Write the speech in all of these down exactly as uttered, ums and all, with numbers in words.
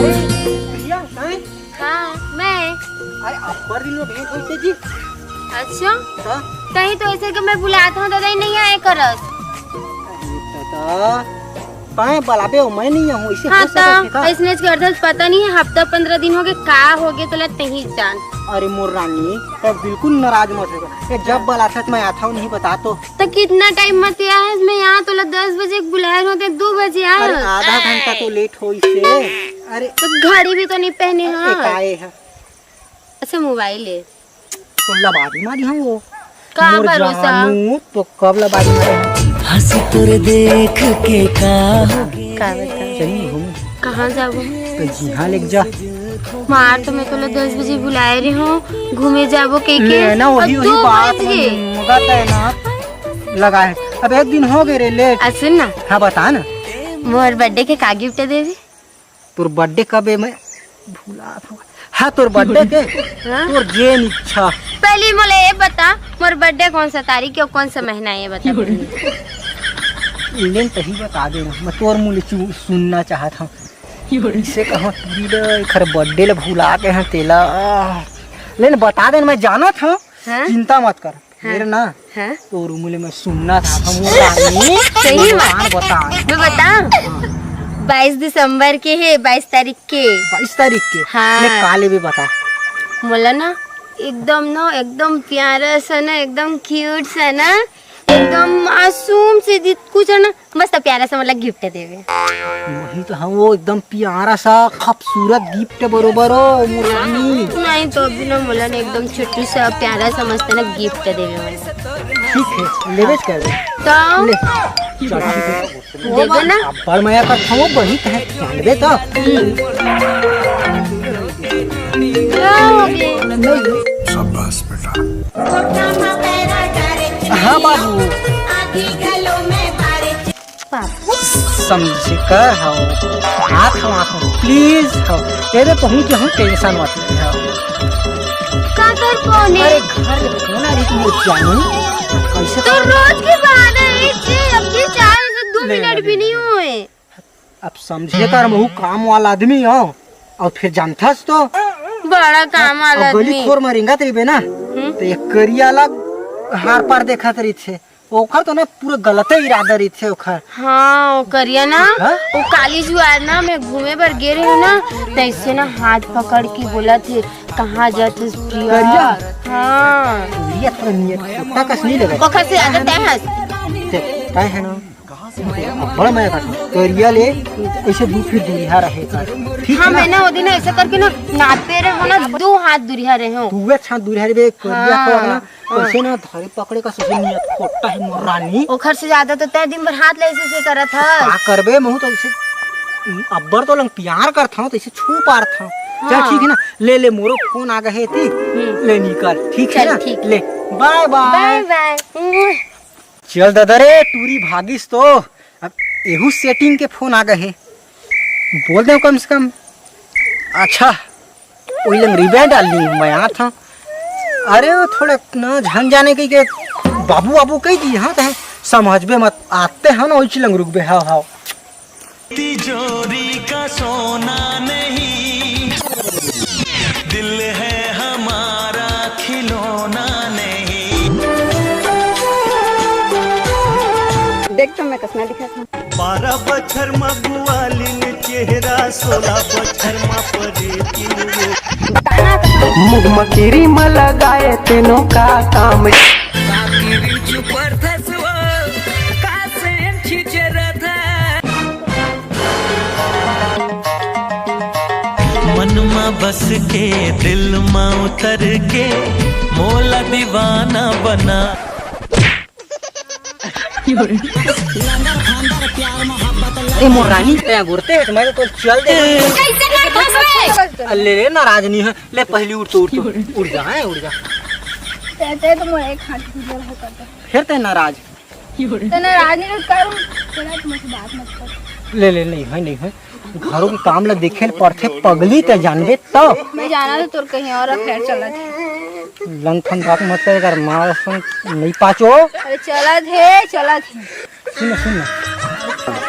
प्रिया, काय? हाँ, मैं। अरे, अब्बड़ दिन में भेंट होइस जी। अच्छा? हाँ। तहीं तो अइसे के मैं बुलात हँव, दादा ही नहीं आए करस। अरे दादा, काय बलाबे हो, मैं नहीं आऊँ, इसे हाँ, हो सकत हे का? अइसने करथस, पता नहीं, हफ्ता पंद्रह दिन होगे, का होगे, तोला तहीं जान। अरे मोर रानी, तब बिल्कुल नाराज मत होगा। ये जब बलाथस, मैं आथँव, नहीं बता तो। त कितना टाइम म तैं आए हस? मैं यहाँ तोला दस बजे के बुलाए रहों, तैं दू बजे आए अरे, हस। आधा घंटा तो लेट होइस हे। अरे। त घड़ी भी तो नहीं पहने हस। काय हे? अच्छा, मोबाइल हे। तो लबारी मारी हम वो। का मोर भरोसा? जानू, तो कब लबारी मारे हम? हँसी तोर देख के का होगे? का बता? चली घूम। कहाँ जाबो? तो जिहाँ लेके जा। मार तो मैं तोला दस बजे बुलाए रहे हँव, घूमे जाबो कहिके। ये ना, वही, अब वही दो बात बज गे। मन मगत है ना, लगा है। अब एक दिन होगे रे लेट। आ, सुन ना। हाँ, बता ना। मोर birthday के का gift देबे? तोर birthday कब हे? मैं भुला था। हाँ, तोर birthday के? हाँ? तोर जेन इच्छा। पहली मोला ये बता, मोर birthday कौन सा तारीख हे अउ कौन सा महीना हे, ये बता। ले न, तहीं बता दे ना, मैं तोर मुँह ले चू-, सुनना चाहत हँव। इसे कहाँ पूरी ल, एखर birthday ल भुला के हँव तेला। ले न, बता दे न, मैं जानत हँव, हाँ? चिंता मत कर। हाँ। मेरे ना, हाँ? तोर मुँह ले मैं सुनना चाहत हँव, मोर रानी। सही बात। बता, बता। मैं बताऊँ? हाँ। बाईस दिसंबर के हे, बाईस तारीख के। बाईस तारीख के? हाँ। ले, का लेबे बता। मोला ना, एकदम ना, एकदम प्यारा सा ना, एकदम cute सा ना, एकदम मासूम से दिखथे ना, मस्त प्यारा सा मोला gift देबे। वही तो हम, वो एकदम प्यारा सा खूबसूरत gift बरोबर हो, मोर रानी। नहीं तो अभी ना मोला ना एकदम छोटू सा प्यारा सा मस्त ना gift देबे मोला। ठीक हे, लेबे कर दे। तो ले, चल, ठीक हे। देबे ना? अब्बड़ मया करथँव, बहित हे, जानबे तो। का होगे? शाबाश बेटा। हाँ बाबू। पापा। समझ कर हव। हाथ हवा हव। Please हव। तेरे पहुँच के हम tension मत ले हव। का कर कौन हे? अरे घर में फोन आ रही थी, वो जानू। कैसे तो कर रोज की बात है, एक से अब भी चार से दो नहीं, मिनट नहीं, भी नहीं हुए। अब समझे कर, महू काम वाला आदमी हँव, अउ फिर जानथस तो। बड़ा काम वाला अब गली आदमी। खोर म रेंगत रहिबे ना, हम्म। तो एक करिया ला हार पार देखत रहिथे। ओखर तो ना पूरा गलते इरादा रहिथे ओखर। हाँ, वो करिया ना, हाँ? वो काली जुआर ना, मैं घूमे बर गे रहेंव ना, तइसे ना हाथ पकड़ के बोलथे, "कहाँ जाथस प्रिया?" करिया? हाँ। करिया थोड़ा नियत कुत्ता कस नहीं लगे। ओखर से ज्यादा तैं हँस। ते, तैं हे ना। अब्बड़ मया करथँव। करिया ले अइसे दू फीट दूरिहा रहे कर। ठीक हाँ, हे ना? मैं ना वो दिन अइसे करके ना नापे रहेंव ना, दू हाथ दूरिहा रहेंव। दू हाथ दूरिहा रहे, करिया हाँ। को ना, हाँ। अइसे ना धरे पकड़े का सही नियत खोटा हे मोर रानी। ओखर से ज्यादा तो तैं दिन भर हाथ ले अइसे, अइसे करत हस। का करबे, महू तो अइसे अब्बड़ तो लंग प्यार करथँव, तो अइसे छू पारथँव। चल हाँ। ठीक हे ना, ले ले, मोरो फोन आ गे हे ती, हम्म। ले निकल, ठीक हे चल, ना? ठीक। ले, bye bye। Bye bye। चल ददा रे, टूरी भागिस तो। अब एहू setting के फोन आ गे हे, बोल देंव कम से कम। अच्छा, ओही लंग रिबन डाल ली, मैं आथँव। अरे, वो थोड़ा ना झन जाने कहिके बाबू, बाबू कहि दी, हाँ, तो समझबे मत, आते हैं ना, ओही लंग रुकबे, हाँ, हाँ। तिजोरी का सोना नहीं, दिल है हमारा खिलौना नहीं। देख तो मैं कसना दिखा था। बारह बछर म बुआलिन चेहरा, सोलह बछर म परेतिन वो। मुँह म किरी म लगाए तेनो का काम। मन मा बस के, दिल मा उतर के, मोला दीवाना बना। अरे मोर रानी, तैं गोरते है, मैं तो चल दे। कैसे कर फंस गए? ले ले, नाराज नहीं है, ले पहली उठ तो, उठ तो, उठ जा, हैं, उठ जा। तैं, तैं तो मोर एक हाथ गुजर हो करता। फिर तैं नाराज। तैं नाराज नहीं करूँ, चला, तुमसे बात मत कर। ले ले, नहीं है, नहीं है। घरों के काम ला देखे ल पड़थे पगली, तैं जानबे तो। मैं जाना तो तोर कहीं और अफेयर चलत है। लंग फंग बात मत करे कर, मार सुन नहीं पाचो। अरे चलत है, चलत है। सुन, सुन ना।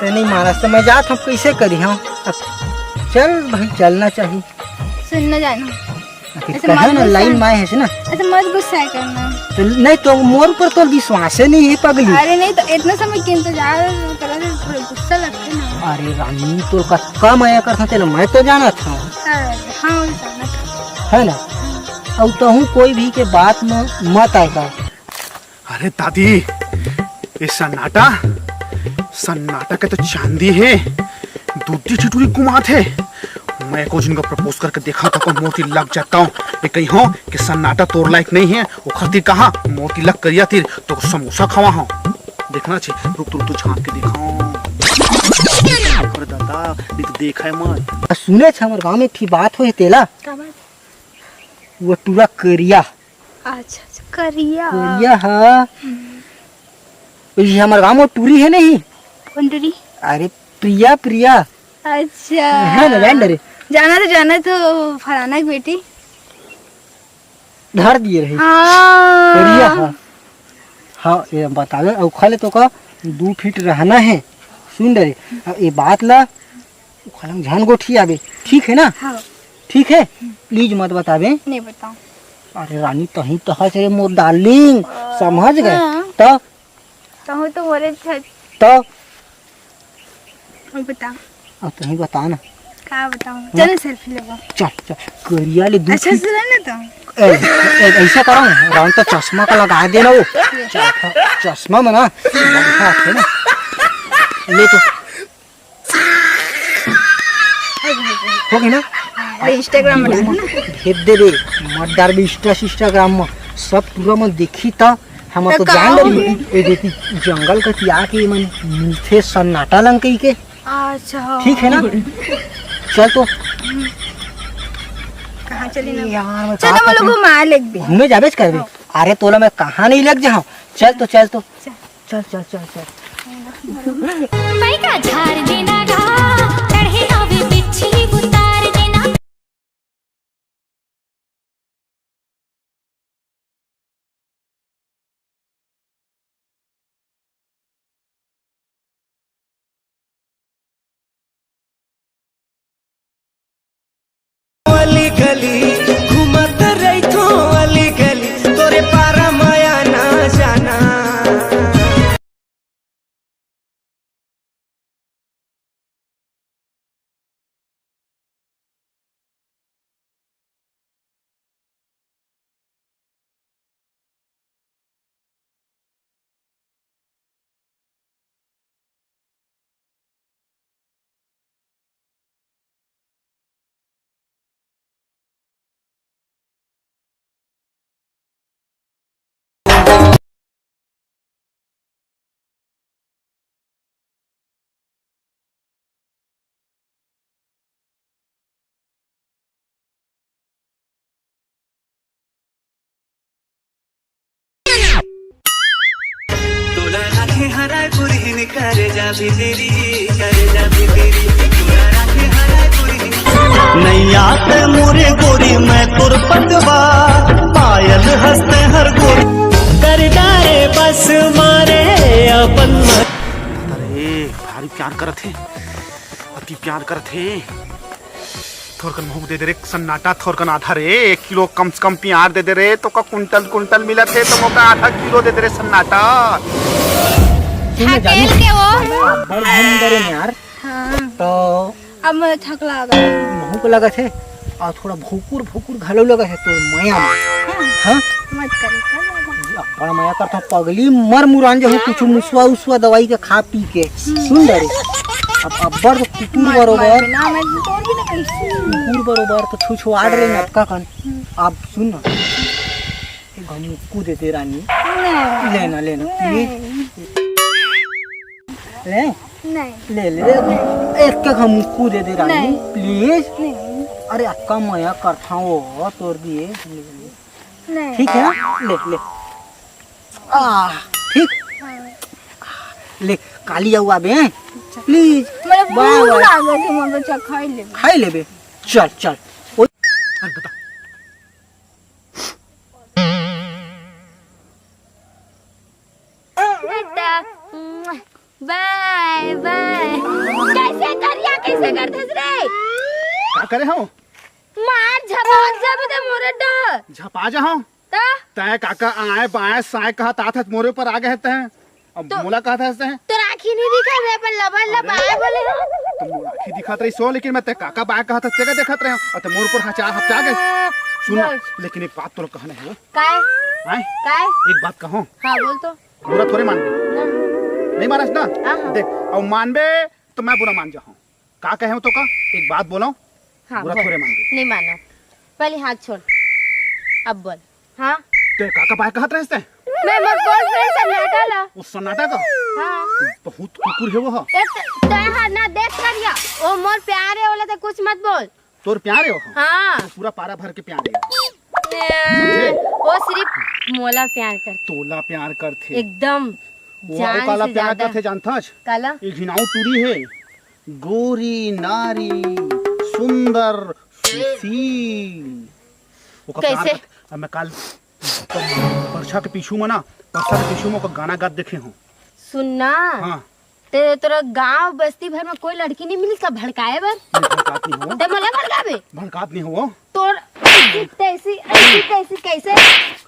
तैं नहीं मानस तो मैं जात हँव, कैसे करी हम? अब चल भाई, चलना चाहिए। सुन ना जानू, अरे ऐसे कहे मत ना, गुस्सा। लाइन में आए है ना। ऐसे मत गुस्सा करना। तो नहीं तो मोर पर तो विश्वास ही नहीं है पगली। अरे नहीं तो इतना समय के इंतजार करा, थोड़ा गुस्सा लगता है ना। अरे रानी, तो का, का मया करता तेला मैं तो जाना था। अरे हाँ, वो जाना था। है ना? अब तहूँ कोई भी के बात में मत आएगा। अरे दादी, ये सन्नाटा, सन्नाटा के तो चांदी है, दूधी ठिठुरी कुमात है। मैं को जिनका प्रपोज करके देखा था, को मोती लग जाता हूँ। ये कहीं हो कि सन्नाटा तोर लायक नहीं है, वो खातिर कहा मोती लग करिया तीर तो समोसा खावा हो। देखना छे, रुक, रुक, तो झांक के देखा। अरे दादा, नहीं तो देखा है मत। सुने छे, हमर गांव में एक ठी बात होए तेला। का बात? वो टूरा करिया। अच्छा, अच्छा, करिया। करिया हा। हम्म। ये हमर गांव में टूरी है नहीं? कौन टूरी? अरे प्रिया, प्रिया। अच्छा। है ना, जान डरे। जाना तो, जाना तो फलाना की बेटी। धर दिए रही। हाँ। करिया हा। हाँ, ये बतावे, अउ खा ले तो का दू फीट रहना है। सुन डरे, अब ये बात ला ओखर लंग झन गोठियाबे, ठीक है ना? हाँ। ठीक है, प्लीज मत बताबे। नहीं बताऊँ। अरे रानी, तहीं तो हस रे मोर डार्लिंग, समझ गए? हाँ। तो तहूँ तो मोरे छत। तो अब बता। अब तहीं बता ना। का बताऊँ? हाँ? चल सेल्फी लेबो। चल चल, करिया ले दू अच्छा फीट। सुन ना तो। ए, ए, ऐसा करो ना, राउंड तो चश्मा का लगा देना वो। चश्मा में ना बढ़िया है ना। ले तो। हो गई ना? अरे Instagram में डाल ना। भेज दे रे, मत डाल बे Insta, Instagram में। सब पूरा मन देखी ता, हम तो तो का जान हो? डरी। ए देखी, जंगल का तिया के मन मिलथे सन्नाटा लंग कही के। अच्छा। ठीक है ना? चल तो। कहाँ चली ना? यार, मैं चल कहाँ ना, वो लोग फंसी? घुमा लेग भी। घूमे जाबेच करबे। हाँ। अरे तोला मैं कहाँ नहीं लेग जाऊँ। चल तो, चल तो। चल। चल, चल, चल, चल। पैका झार देना गा, चढ़े आवे बिच्छी उतार देना। अली गली घूमत रहिथो, अली गली तोरे पारा माया ना जाना। तोला राखे हराय पुरहिन करे जा भीतरी, करे जा भीतरी। तोला राखे हराय पुरहिन। नैया ते मोरे गोरी मैं तोर पतवा, पायल हंसते हर गोरी। कर डारे बस मारे अपन मन। अरे भारी प्यार करत हे, अति प्यार करत हे। थोरकन महूँ दे दे रे सन्नाटा, थोरकन आधा रे, एक किलो कम से कम प्यार दे दे रे, तो का कुंटल कुंटल मिलत हे, तो मोका आधा किलो दे दे रे सन्नाटा। सुन ना जानी, ढकेल के वो। बड़ घूम डरे यार। हाँ। तो अब मैं थक लागा। महूँ को लगत हे, अउ थोड़ा भोकुर भोकुर घलो लगत हे तोर मया में। हाँ। हाँ? मत करे, कर लागा। अब्बड़ मया करता पगली, मर मुरान जहू कुछ मुसवा उसवा दवाई के खा पी के। सुन डरे, अब अब्बड़ तो कुकुर मत, बरोबर। मत ना, मैं तोड़ भी ना कहीं। कुकुर बरोबर तो छुछुआड़ रे नटका कन। अब सुन ना, एक घन मुक्कू दे दे रानी। नहीं। लेना, लेना, नहीं। प्लीज। ले। नहीं। ले, ले, ले। एक का घन मुक्कू दे दे रानी, नहीं। प्लीज। नहीं। अरे, अक्का मया करता हो, तोड़ दिए। नहीं। ठीक है ना? ले, ले। आ, ठीक? हाँ। ले, काली आऊ आबे, हैं? अच्छा। प्लीज। मेरे बाय, भूख बाय। लागल है, मगर चल खाई लेबे। खाई लेबे? चल, चल। ओ, अरे दादा। बेटा, बाय, बाय। कैसे करिया, कैसे करथस रे? करे हव? मार झपा जाबे ते मोरे डहर। झपा जा हव। त? तैं काका आए बाएं साए कहत आत हस, मोरे ऊपर आ गे हस तैं। अब तो मोला कहत हस तैं? तोर आँखी नहीं दिखत हे, पर लबर लबाए बोले हो। तो मोर आँखी दिखत रहिस हो, लेकिन मैं तैं काका बाएं कहत हस, तेला देखत रहेंव। अउ तैं मोर ऊपर हचा हचा गे। सुन ना, बोल। लेकिन एक बात तोला कहना हे वो। काय? आए? काय? एक बात कहंव। हाँ, बोल तो। बुरा थोरे मानबे। ना। नहीं मानस ना? हाँ, हाँ। देख, अउ मानबे तो मैं बुरा मान जाहूँ। का कहेंव तोका? एक बात बोलंव, हाँ, बुरा बोल। थोरे मानबे। नहीं मानंव। पहले हाथ छोड़, अब बोल। हाँ? तैं काका बाएं कहत रहेस तैं? मैं मोर boyfriend सन्नाटा ला। वो सन्नाटा का? हाँ। बहुत कुकुर हे वो ह। ए, त-, तैं हा ना देख करिया, वो मोर प्यार हे, ओला तैं कुछ मत बोल। तोर प्यार हे वो ह? हाँ। वो पूरा पारा भर के प्यार हे। ए, वो सिर्फ मोला प्यार करथे। तोला प्यार करथे। एकदम वो जान काला से प्यार ज्यादा। करथे जानथस? काला? ये घिनाऊ टूरी हे। गोरी नारी, सुंदर, सुशील। ओकर प्यार कैसे? कत-, अब मैं काल परछा के पीछू म ना, परछा के पीछू म ओकर गाना गात देखे हूँ। सुन ना, हाँ। ते तोरा गांव बस्ती भर में कोई लड़की नहीं मिली का भड़काए बर? मैं भड़कात नहीं हूँ। ते मोला भड़काबे? भड़कात नहीं हूँ। तोर ऐसी तैसी, ऐसी तैसी कैसे?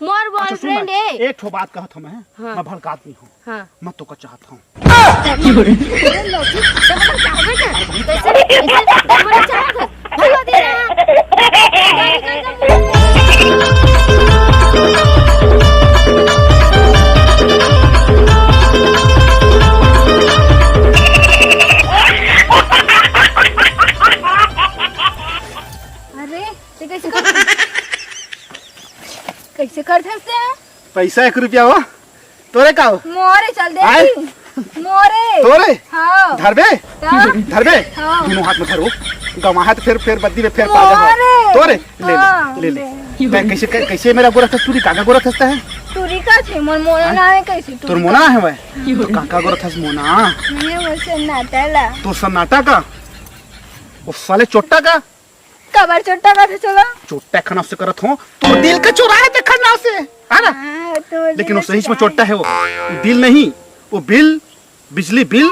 मोर अच्छा, सुन ना, boyfriend हे। एक ठो बात कहत हूँ मैं, हाँ। मैं भड़कात नहीं हूँ। हाँ। मैं तोका चाहत हूँ। अरे लौकी, तब हम चाहबे ना। कैसे, कैसे, तब हम चाहत हूँ। भगा दे रहा। अरे, ते कैसे कर, कैसे करथस ते? पैसा एक रुपया हो, तोरे का हो? मोरे चल दे आय? ती। मोरे। तोरे? हाँ। धरबे? तब? धरबे? हाँ। दोनों हाथ में धरो। गवा है तो फिर, फिर बद्दी में फिर पा जा। मोरे। तोरे? ले ले, हाँ, ले ले। ले। तैं कैसे, कै-, कैसे मेरा गोरथस टूरी, काका गोरथस तैं? टूरी का थे, मोर मोना हाँ? ना है कैसे टूरी तोर मोना का? है वह? तो काका गोरथस मोना। मैं वो सन्नाटा ला। तो सन्नाटा का? वो साले चोट्टा का? काबर चोट्टा करथस ओला? चोट्टा खना से करत हूँ, तो दिल का चोरा है ते खना से, है ना? हाँ, तो लेकिन वो दिल सही में चोरा चोट्टा है। है वो, वो दिल नहीं, वो बिल, बिजली बिल,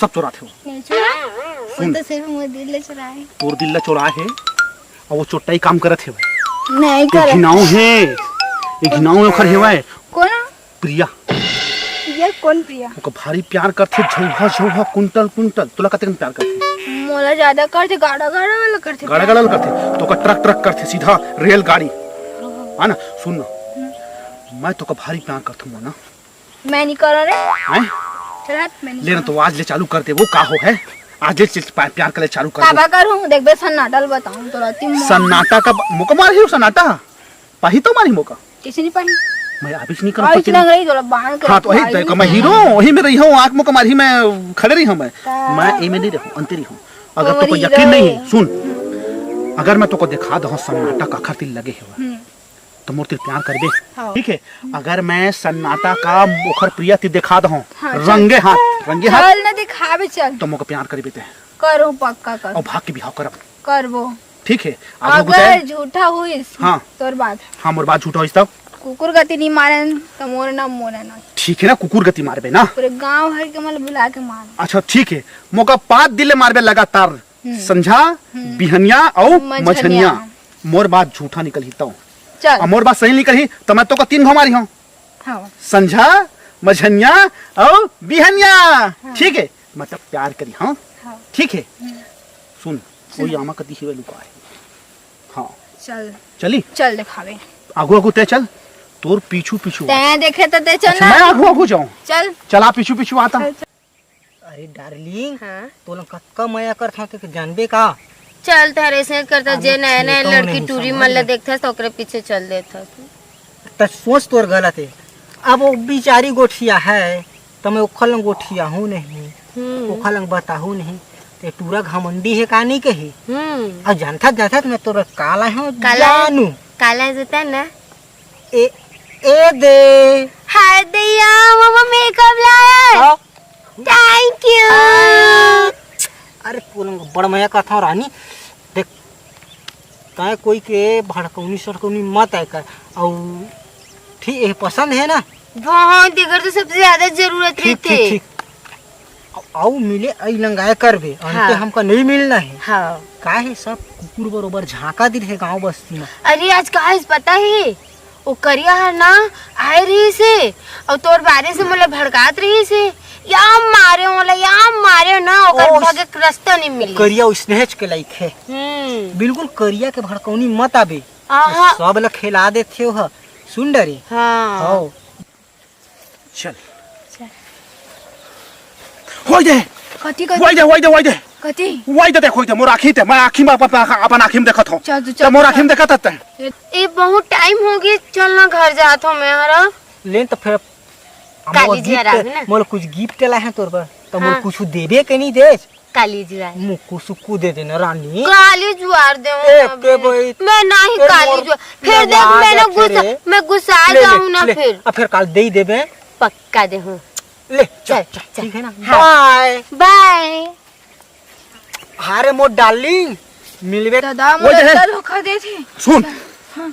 सब चोराथे वो। नहीं चोरा, वो सुन। तो सिर्फ मोर दिल ले चोरा है। तोर दिल ला चोरा है, अउ वो चोट्टा ही काम करत हे। नहीं वो करत। घिनाऊ है, ये घिनाऊ ओखर हेवय। कौन? प्रिया। प्रिया, कौन प्रिया? ओकर भारी प्यार करथे, झौहा झौहा, कुंटल कुंटल। तोला कतेक प्यार करथे? मोला ज्यादा करथे, गाड़ा गाड़ा वाला करथे गाड़ा प्यार। गाड़ा वाला करथे, तो ओकर ट्रक ट्रक करथे, सीधा रेलगाड़ी। हाँ। है ना, सुन ना, हम्म। मैं तोका भारी प्यार करथों मोना। मैं नहीं करो रे। हैं? चल हट, मैं नहीं ले ना, करो। तो आज ले चालू कर दे, वो का हो है? आज ले चल, प्या-, प्यार करे चालू कर दे। काबा करूँ? देखबे सन्नाटा ल बताऊँ तो रहती मोर। सन्नाटा का ब-, मोका मारही सन्नाटा? पाही तो मारही मोका। कैसे नहीं पाही? मैं अभी से नहीं करूँ, अभी पति नहीं। लग रही तोला बांध के हाँ, तो वही रखी तो, मैं हीरो हूँ, वही में रही हूँ, आँख मोका मारही, मैं खड़े रही हूँ मैं। का? मैं ए में नहीं रहूँ, अंते रही हूँ। अगर वो तो कोई हीरो। यकीन नहीं है, सुन, अगर मैं तोको दिखा दहूँ सन्नाटा काखर तिल लगे है, हम्म। तो मोर तिर प्यार करबे? हाँ। ठीक है, अगर मैं सन्नाटा का ओखर प्रिया तिर दिखा दहूँ, हाँ, चल। रंगे हाथ, रंगे हाथ, चल ना दिखाबे, चल। तो मोका प्यार करबे ते? करो, पक्का करो। और भाग के बिहाव करब। करबो। ठीक है, आप लोग अगर बताए? झूठा हुईस, हाँ। तोर बात। हाँ, मोर बात झूठा होइस तब? कुकुर गति नहीं मारन, तो मोर नाम मोना ना। ठीक है ना, कुकुर गति मारबे ना। पूरे गांव भर के मन बुला के मार। अच्छा, ठीक है, मोका पाँच दिन ले मारबे लगातार। हम्म। संझा, हम्म। बिहनिया अउ मझनिया। मझनिया। मोर बात झूठा निकलही तौ। चल। अउ मोर बात सही निकलही, त मैं तोका तीन घो मारिहौं। हाँ। संझा, मझनिया अउ बिहनिया। हाँ। ठीक है? मतलब प्यार करिहौं। हाँ। ठीक है? हम्म। सुन, सुन। वही आमा कती हेवय लुकाय। हाँ। चल। चली? चल देखावे। आगू आगू तैं चल। तोर पीछू पीछू। तैं देखे त तैं चल अच्छा, ना। मैं आगू आगू जाऊँ? चल। चल, आ पीछू पीछू आता। चल, चल। अरे डार्लिंग, हाँ? तोला कतका मया करथंव, तें जानबे का? चल, तैं अइसने करथस, अरे जे नया नया छेतव लड़की नहीं, टूरी मन ला देखथस, त ओकरे पीछे चल देथस। त सोच तोर गलत हे। अब वो बिचारी गोठिया हे, त मैं ओखर लंग गोठियाहूँ नहीं, हम्म। ओखर लंग बताहूँ नहीं, त टूरा घमंडी हे का नहीं कही। हम्म। अउ जानथस, जानथस, मैं तोर का लाय हंव, का लाय? जानू। का लाय जता ना? ए, ए दे। हाय दैया, मम्मा मेकअप लाय। हाँ। Thank you। अरे, तोला बड़ मया करथंव रानी। देख, तैं कोई के भड़कउनी सड़कउनी मत आय कर। अउ ठीक, ये पसंद हे ना? बहुत, एकर तो सबसे ज्यादा जरूरत रहिथे। ठीक, ठीक। अउ मिले अई नंगाए करबे, अंते हाँ। हमका नहीं मिलना है। हाँ। काहे सब कुकुर बरोबर झांका दिन है गांव बस्ती में। अरे आज का है पता है, वो करिया हर ना आए रही से, और तोर बारे से मोला भड़कात रही से, या मारे मोला, या मारे ना, ओकर ओ, भागे के रास्ता नहीं मिली। करिया स्नेच के लाइक है। हम्म। बिल्कुल करिया के भड़कौनी मत आबे। आहा। सब ला खेला देथे ओह। सुन डरे। हाँ। हौ। चल। चल। होई दे। कथी, कथी? होई दे, होई दे, होई दे। कथी? होई दे, देख, होई दे। मोर आँखी ते, मैं आँखी में अपन, अपन आँखी में देखत हूँ। चल, तू ते चल, मोर चल। आँखी में देखत हते। ए, बहुत टाइम हो गई, चल ना घर जात हूँ मैं, हरा। ले तो फिर काली मोर जी आ रहा है ना। मोर कुछ गिफ्ट ला है तोर बर, तो मोर हाँ। कुछ देबे के नहीं देस। काली जुआर। मुक्कू सुक्कू दे देना रानी। काली जुआर दे हूँ ए, ना के बे। भाई? मैं नहीं ए, काली मोर जुआर। फिर देख, लगा मैं ना दे गुस्सा, रे। मैं गुस्सा ले, ले, जाऊँ ना ले। फिर। अब फिर काल दे ही देबे। पक्का दे हूँ। ले, चल, चल, चल, चल। ठीक है ना? हाँ। बाय। बाय। अरे मोर डार्लिंग, मिलबे। दादा, वो मोर दे। अंदर धोखा दे थे। सुन। हाँ।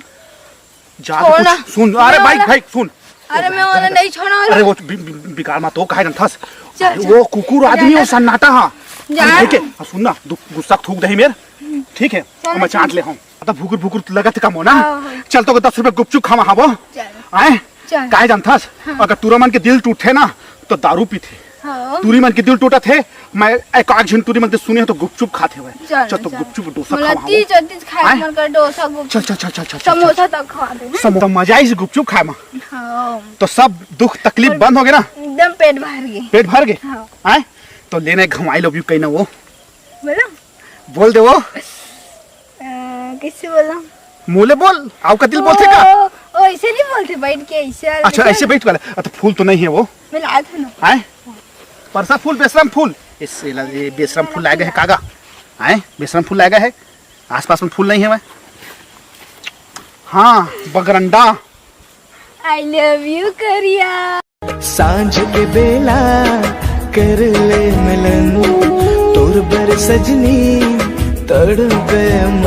जा छोड़ तो ना। कुछ सुन, अरे मैं भाई, वाला, भाई, सुन। अरे मैं वाला नहीं छोड़ा वाला। अरे वो बि-, बि-, बिकार मा तो काहे रंथस? चल, अरे चल। वो कुकुर आदमी जा, वो जा। सन्नाटा हा। जा। अरे ठीक है, हाँ, सुन ना, दु-, गुस्सा थूक दही मेर, ठीक है? चल, और मैं चल। चाट ले हूँ। अब भुकुर भुकुर लगत का मोना। हाँ, हाँ। चल तो दस रुपये गुपचुप खावा हाँ वो। चल। आए? चल। काहे जानथस? हाँ। अगर टूरा मन के दिल टूटथे ना, तो दारू पीथे। हाँ। टूरी मन के दिल टूटत हे, मैं एक आध झन टूरी मन के सुने हो तो गुपचुप खात हे वह। चल, चल तो चल। गुपचुप डोसा मोला खावा तीज हो। और तीज खाए आय? मन कर डोसा गुपचुप। चल, चल, चल, चल, चल, चल, समोसा चल। तक खवा दे ना। समो-, तो मजा आई गुपचुप खाए मा। हाँ। तो सब दुख तकलीफ और बंद हो गए ना? एकदम पेट भर गए। पेट भर गए? हाँ। आय? तो लेने घुमाई लो व्यू कहीं ना वो। बोलो। बोल दे वो। अ, कैसे बोला? मोले बोल, आउ का दिल बोलथे का? ओ, ओ, ऐसे नहीं बोलते, बैठ के ऐसे। अच्छा, ऐसे बैठ वाला। अच्छा, फूल तो नहीं है वो। मैं लाया था ना। आए? परसा फूल, बेसरम फूल। इस, ये ला, ये बेसरम फूल लाया गया है, कागा? आए? बेसरम फूल लाया गया है? आसपास में फूल नहीं है वह? हाँ, बगरंडा। I love you, करिया। सांझ के बेला कर ले मिलन, तोर बर सजनी तड़पे मन।